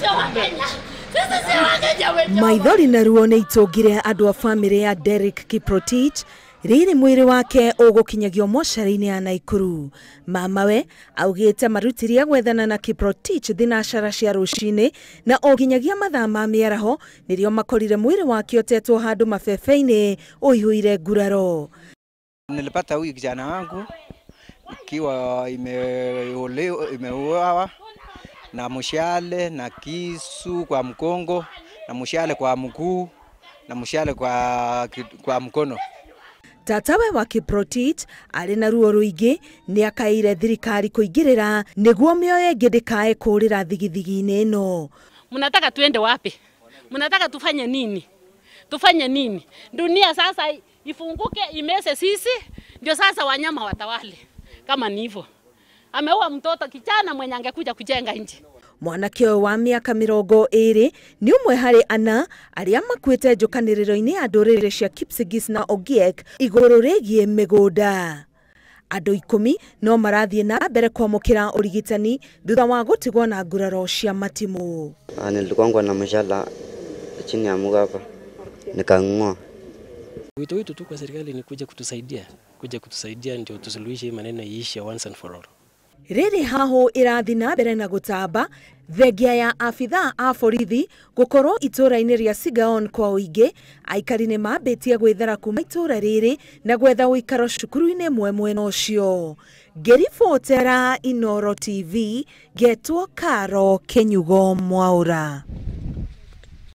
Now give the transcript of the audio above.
Sio Wakenya. Sisi sio Wakenya wenyewe. Maithori na ruo nĩ itũngire andũ a bamĩrĩ ya Derek Kiprotich rĩrĩ mwĩrĩ wake ũgũkinyagio mocarĩ-inĩ ya Naikuru. Mamawe augĩte marutirie gwethana na Kiprotich thinacara cia rũcinĩ na o nginyagia mathaa ma mĩaraho nĩrĩo makorire mwĩrĩ wake ũtetwo handũ mabebe-inĩ ũihũire nguraro. Nilipata huyu kijana wangu ikiwa imeuawa na mshale na kisu kwa mkongo na mshale kwa mguu na mshale kwa mkono. Tatawe wa Kiprotich arĩ na ruo rũingĩ nĩ akaĩire thirikari kũingĩrĩra nĩguo mĩoyo ĩngĩ ndĩkae kũũrĩra thigithigi-inĩ ĩno. Mnataka tuende wapi? Mnataka tufanye nini? Tufanye nini? Dunia sasa ifunguke imese sisi, ndio sasa wanyama watawale. Kama ni hivyo. Ameua mtoto kijana mwenye angekuja kujenga nchi. Mwanake ũyũ wa mĩaka 20 nĩ ũmwe harĩ ana arĩa makuĩte njũkanĩrĩro-inĩ ya ndũrĩrĩ cia Kipsigis na Ogiek igũrũ rĩgiĩ mĩgũnda. Andũ 10 no marathiĩ na mbere kwamũkĩra ũrigitani thutha wa gũtigwo na nguraro cia matimũ. Nilikuwa na mshale chini ya mguu hapa nikang'oa. Wito wetu tu kwa serikali ni kuja kutusaidia ndio tusuluhishe maneno iishe once and for all. Rĩrĩ haho ĩrathiĩ na mbere na gũtamba thengia ya abithaa a borithi gũkorwo itũũra-inĩ rĩa Sigaon kwa ũingĩ, aikari nĩ mambĩtie gwĩthara kuma itũũra rĩrĩ na gwetha ũikaro cukuru-inĩ ĩmwe mwena ũcio. Ngĩribotera Inooro TV, ngetwo Karo Kĩnyugo Mwaũra.